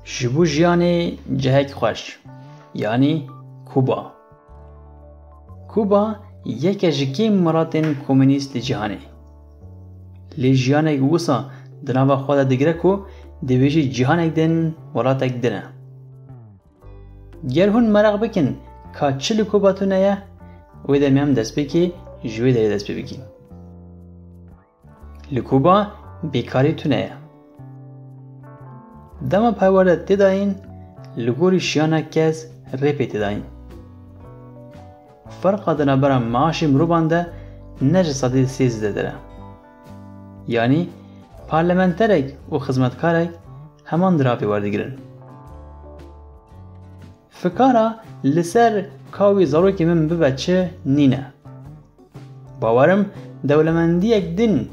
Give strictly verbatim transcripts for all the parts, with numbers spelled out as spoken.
Ji bo jiyanê cihek xweş, yanî Kuba. Kuba yeke ji kêm welatên komûnîst li cîhanê. Lê jiyanek wisa di nava xwe de digire ku divê jî cîhanek din welatek din e. Ger hûn meraq bikin ka çi li Kuba tune ye, wê demê em destpêkê ji wê derê dest pê bikîn. Li Kuba bêkarî tune ye. Dema perwerde tê dayîn, li gorî jiyana kes rê pê tê dayîn. Ferqa di navbera meaşê mirovan de ne ji sedê sê zêdetir e. Yanî parlamenterek û xizmetkarek heman dirapê werdigirin. Fikara li ser ka wî zarokê min bibe çi nîne. Bawerim dewlemendiyek din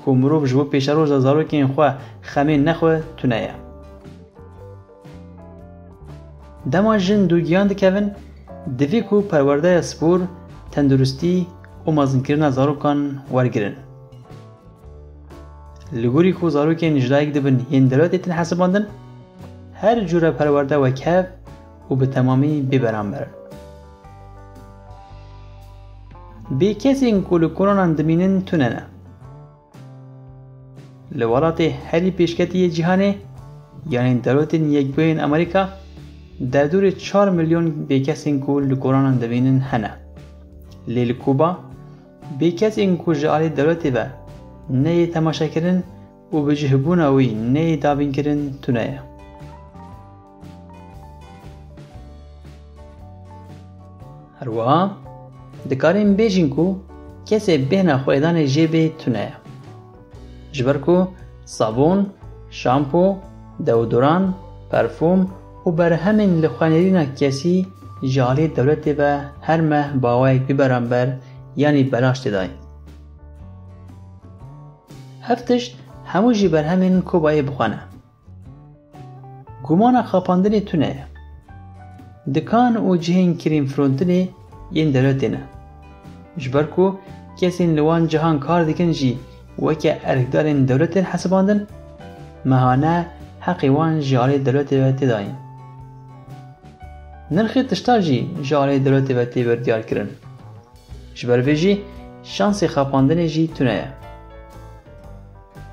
ku mirov ji bo pêşeroja zarokên xwe xemê nexwe tune ye. Dema jin dû giyan dikevin, divê ku perwerdeya spor, tenduristî û mezinkirina zarokan wergirin. Li gorî ku zarokên ji dayik dibin yên dewletê tên hesibandin, her cûre perwerde wekhev û bi temamî bê beramber. Bêkesên ku li konanan dimînin tune ne. Li welatê herî pêşketî yê cîhanê, yanî Dewletên Yekbûyên Amerîka, derdorê çar milyon bêkesên ku li konanan dimînin hene. Lê li Kuba, bêkesên ku ji alî dewletê ve neyê temaşekirin û bi cihbûna wî neyê dabînkirin tune ye. Her wiha dikarîn bêjin ku kesê bêhna xwêdanê jê bê tune ye. Ji ber ku sabûn, şampo, deodoran, perfûm û berhemên li xwe nêrîna kesî ji alî dewletê ve her meh bi awayek bî beramber, yanî belaş tê dayîn. Ev tişt hemû jî berhemên Kubayê bi xwe ne. Gumana xapandinê tune ye. Dikan û cihên kirîmfirotinê yên dewletê ne. Ji ber ku kesên li wan cihan kar dikin jî weke erkdarên dewletê hesibandin, mehane heqê wan ji alî dewletê ve tê dayîn. Nirxê tişta jî ji alî dewletê ve tê berdiyar kirin. Ji ber vê jî şansê xapandinê jî tune ye.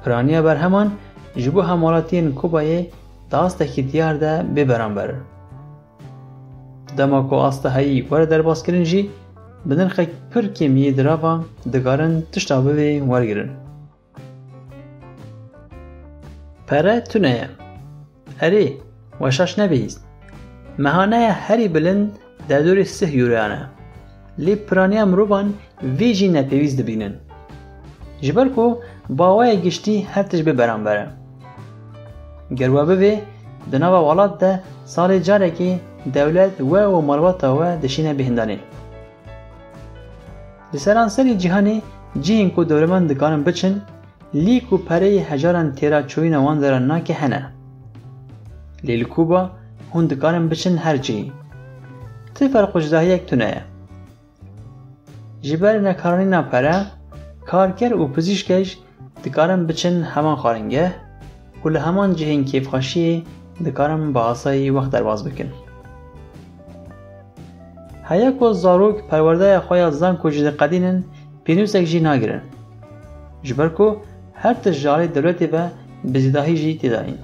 Piraniya berheman ji bo hemwelatiyên Kubayê di astekî diyar de bê beramber in. Dema ku asta heyî were derbaskirin jî, bi nirxek pir kêm yê dirava dikarin tişta bivê wergirin. Pere tune ye. Erê, we şaş nebihîst. Mehaneya herî bilind derdorê sih euroyan e. Lê piraniya mirovan vê jî nepêwîst dibînin. Ji ber ku bi awayê giştî her tişt bê beramber e. Ger we bivê, di nava welat de salê carekê dewlet we û malbata we dişîne bêhndanê. Li seranserê cîhanê cihên ku dewlemend dikarin biçin, lîk û pereyê hejaran têra çûyîna wan deran nake hene. Lê li Kuba hûn dikarin biçin her cihî. Ti ferq û cudahiyek tune ye. Ji ber nekaranîna pere, karker û pizîşkek dikarin biçin heman xwaringeh û li heman cihên kêfxweşiyê dikarin bi asayî wext derbas bikin. Heya ku zarok perwerdeya xwe ya zanko jî diqedînin, pênûsek jî nagirin. Ji ber ku her tişt ji alî dewletê ve bi zêdahî jî tê dayîn.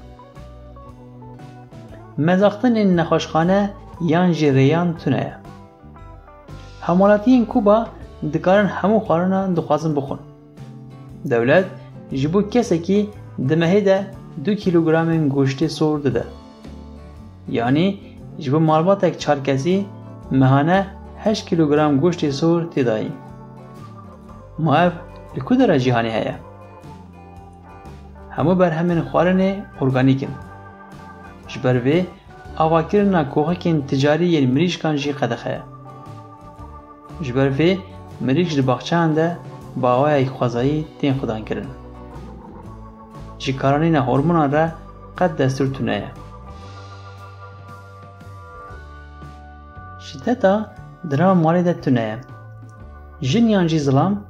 Mezaxtinên nexweşxane yan jî rêyan tune ye. Hemwelatiyên Kuba dikarin hemû xwarina dixwazin bixwin. Dewlet ji bo kesekî di mehê de du kîlogramên goştê sor dide. Yanî ji bo malbatek çar kesî mehane heşt kîlogram goştê sor tê dayîn. Ma ev li ku dera cîhanê heye? Hemû berhemên xwarinê organîk in. Ji ber vê avakirina koxikên ticarî yên mirîşkan jî qedexe ye. Ji ber vê mirîşk di baxçeyan de bi awayek xwezayî tên xudankirin. Ji karanîna hormonan re qet destûr tune ye. Şideta di nava malê de tune ye. Jin yan jî zilam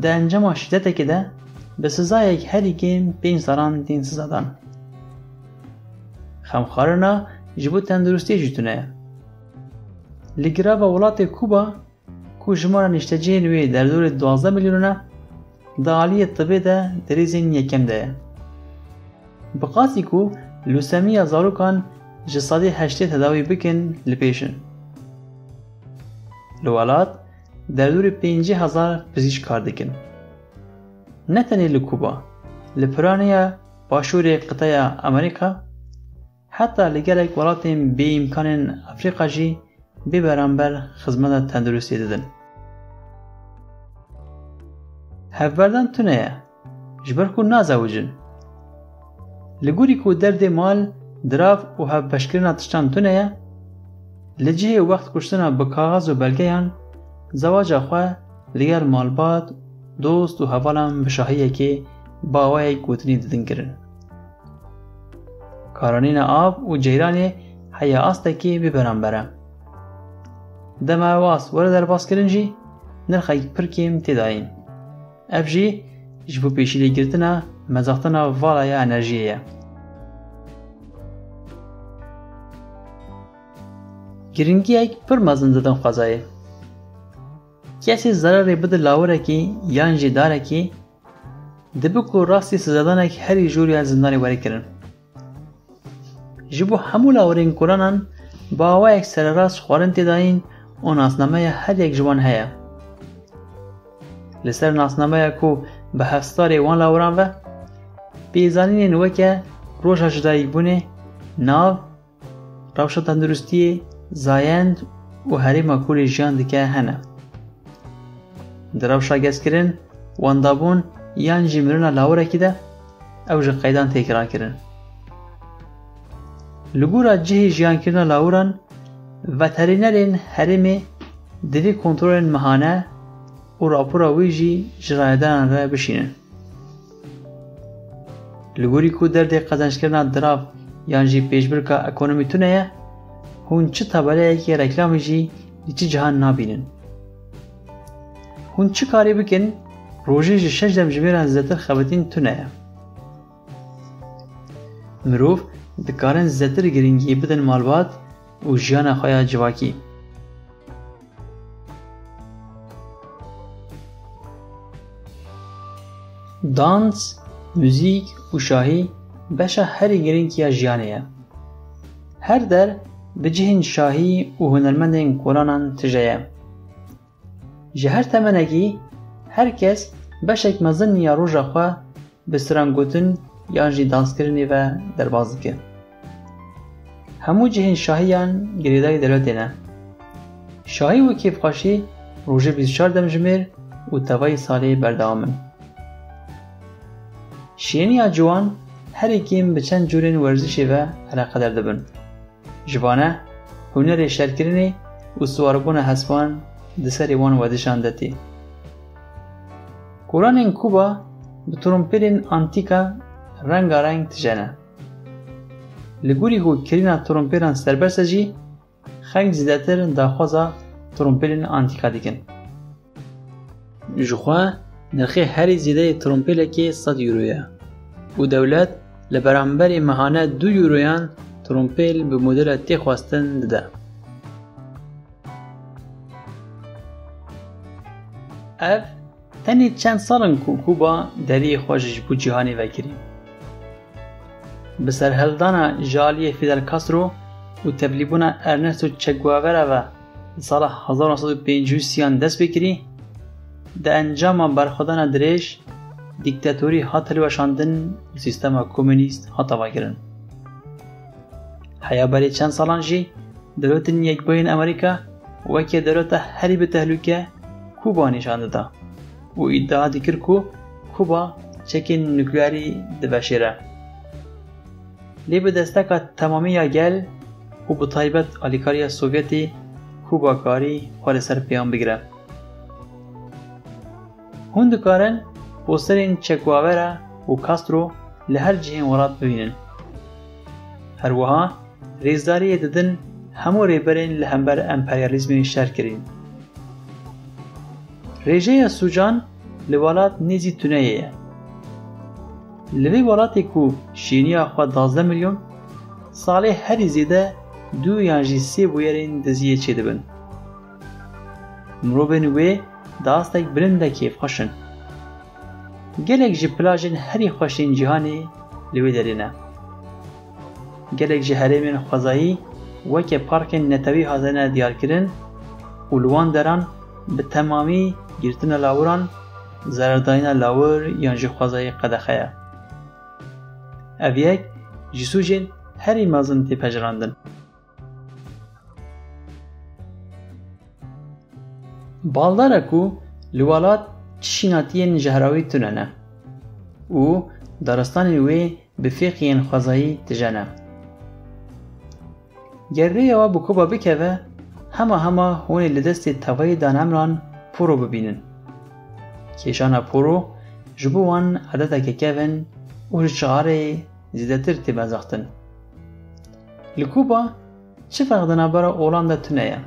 di encama şîdetekê de bi sizayek herî kêm pênc salan tên sizadan. Xemxwarina ji bo tenduristiyê jî tune ye. Li girava welatê Kuba, ku jimara niştecihên wê derdorê duwazdeh milyonan e, di aliyê tibê de di rêzên yekem de ye. Bi qasî ku lûsemiya zarokan ji sedê heştê tedawî bikin li pêş in. Li welat derdorê pêncî hezar pizîşk kar dikin. Ne tenê li Kuba, li piraniya başûrê qiteya Amerîka, heta li gelek welatên bêîmkanên Efrîka jî bê beramber xizmeta tenduristiyê didin. Hevberdan tune ye, ji ber ku nazewicin. Li gorî ku derdê mal, dirav û hevbeşkirina tiştan tune ye, li cihê wext kuştina bi kaxez û belgeyan, zewaca xwe li gel malbat, dost û hevalan bi şahiyekê bi awayek gotinî didin kirin. Karanîna av û ceyranê heya astekê bê beramber e. Dema ew ast were derbazkirin jî nirxek pir kêm tê dayîn. Ev jî ji bo pêşîlêgirtina mezextina vala ya enerjiyê ye. Giringiyek pir mezin didin xwezayê. Kesê zerarê bide lawirekî yan jî darekî, dibe ku rastî sizedanek herî jor ya zindanê were kirin. Ji bo hemû lawirên kolanan bi awayek sererast xwarin tê dayîn û nasnameya her yek ji wan heye. Li ser nasnameya ku bi hevstarê wan lawiran ve, pêzanînên weke roja jidayîbûnê, nav, rewşa tenduristiyê, zayend û herêma ku lê jiyan dike hene. Di rewşa gezkirin, wendabûn yan jî mirina lawirekî de ew ji qeydan têk rakirin. Li gora cihê jiyankirina lawiran, veterînerên herêmê divê kontrolên mehane û rapora wê jî ji rayedaran re bişînin. Li gorî ku derdê qezenckirina dirav yan jî pêşbirka ekonomî tune ye, hûn çi tabeleyekê reklamê jî li çi cihan nabînin. Hûn çi karî bikin, rojê ji şeş demjimêran zêdetir xebitîn tune ye. Mirov dikarin zêdetir giringiyê bidin malbat û jiyana xwe ya civakî. Dans, muzîk û şahî beşa herî giring ya jiyanê ye. Her der bi cihên şahî û hunermendên kolanan tije ye. Ji her temenekî her kes beşek mezin ya roja xwe bi strangotin yan jî danskirinê ve derbas dike. Hemû cihên şahiyan girêdayî dewletê ne. Şahî û kêfxweşî rojê bîst û çar demjimêr û tevayî salê berdewam in. Şêniya ciwan herî kêm bi çend curên werzişê ve eleqedar dibin. Ji vane hunerê şerkirinê û siwarbûna hespan di serê wan werdişan de tê. Kolanên Kuba bi trompêlên antîka rengareng tije ne. Li gorî ku kirîna trompêlan serbest e jî, xelk zêdetir daxwaza trompêlên antîka dikin. Ji xwe nirxê herî zêde yê trompêlekê sed euro ye û dewlet li beramberî mehane du euroyan trompêl bi modela tê xwestin dide. Ev tenê çend sal in ku Kuba deriyê xwe ji bo cîhanê vekirî. Bi serhildana ji aliyê Fidel Castro û tevlîbûna Ernesto Che Guevara ve di sala hezar neh sed û pêncî û sêyan dest pê kirî, di encama berxwedana dirêj, dîktatorî hat hilweşandin û sîstema komûnîst hat avakirin. Heya berê çend salan jî Dewletên Yekbûyî yên Amerîka weke dewleta herî bi tehlûke Kuba nîşan dida û îdia dikir ku Kuba çekên nukleerî diveşêre. Lê bi desteka temamî ya gel û bi taybet alîkariya Sovyetê Kuba karî xwe li ser pêyan bigire. Hûn dikarin posterên Che Guevara û Castro li her cihên welat bibînin. Her wiha rêzdariyê didin hemû rêberên li hember emperyalîzmê şer kirîn. Rêjeya sûcan li welat nêzî tuneyê ye. Li vê welatê ku şêniya xwe duwazdeh milyon, salê herî zêde du yan jî sê bûyerên diziyê çêdibin. Mirovên wê di astek bilind de kêfxweş in. Gelek ji plajên herî xweş ên cîhanê li wê derê ne. Gelek ji herêmên xwezayî weke parkên netewî hatine diyarkirin û li wan deran bi temamî girtina lawiran, zerardayîna lawir yan jî xwezayî qedexe ye. Ev yek ji sûcên herî mezin tê pejirandin. Baldar e ku li welat çi şînatiyên jehrawî tune ne û daristanên wê bi fêqiyên xwezayî tije ne. Ger rêya we bi Kuba bikeve, hema hema hûn ê li destê tevayî danemran poro bibînin. Kêşana poro ji bo wan edeteke kevn û ji çiarê zêdetir tê bezextin. Li Kuba çi ferq di navbera olan de tune ye.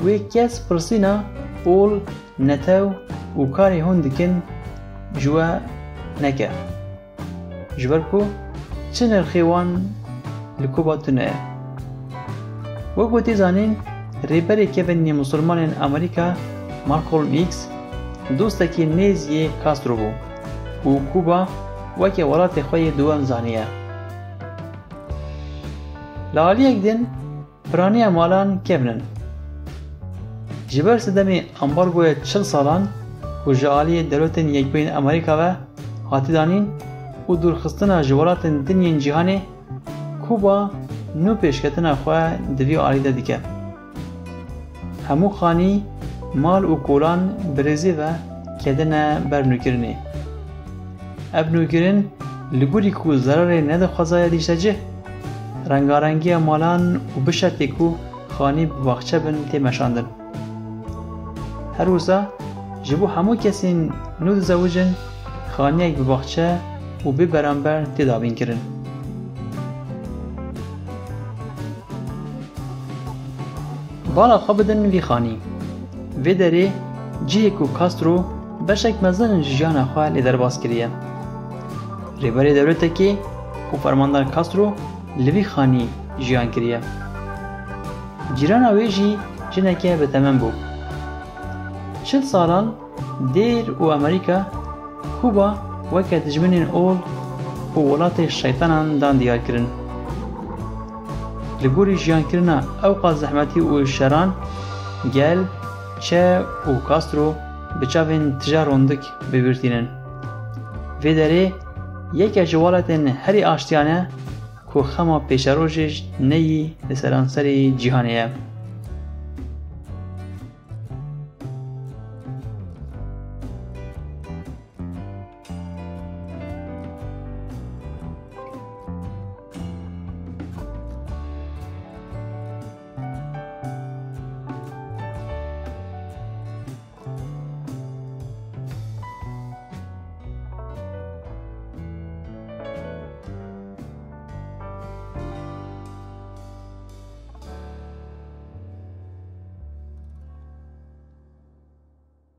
Wê kes pirsîna ol, netew û karê hûn dikin ji we neke. Ji ber ku çi nirxê wan li Kuba tune ye. Wek ku tê zanîn, rêberê kevn yê misilmanên Amerîka Malcolm X dostekî nêz yê Castro bû û Kuba weke welatê xwe yê duwem zaniye. Li aliyek din piraniya malan kevn in. Ji ber sedemê ambargoya çil salan ku ji aliyê Dewletên Yekbûyên Amerîka ve hatî danîn û dûrxistina ji welatên din yên cîhanê, Kuba nû pêşketina xwe di vî alî de dike. Hemû xanî, mal û kolan bi rêzê ve kedine ber nûkirinê. Ev nûkirin li gorî ku zerarê nedixwazaya dîşte cih, rengarengiya malan û bi şertê ku xanî bi baxçe bin tê meşandin. Her wisa ji bo hemû kesên nû dizewicin, xaniyek bi baxçe û bê beramber tê dabînkirin. Bala xwe bidin vî xanî. Vê derê cihê ku Castro beşek mezin ji jiyana xwe lê derbas kiriye. Rêberê dewletekê û fermandar Castro li vî xanî jiyan kiriye. Cîrana wê jî jineke bi temen bû. Çil salan dêr û Amerîka Kuba weke dijminên ol û welatê şeytanan dan diyarkirin. Li gorî jiyankirina ewqas zehmetî û şeran, gel, çe û Castro bi çavên tije rondik bibîrtînin. Vê derê yeke ji welatên herî aştiyane ku xema pêşerojê ji neyî li seranserê cîhanê ye.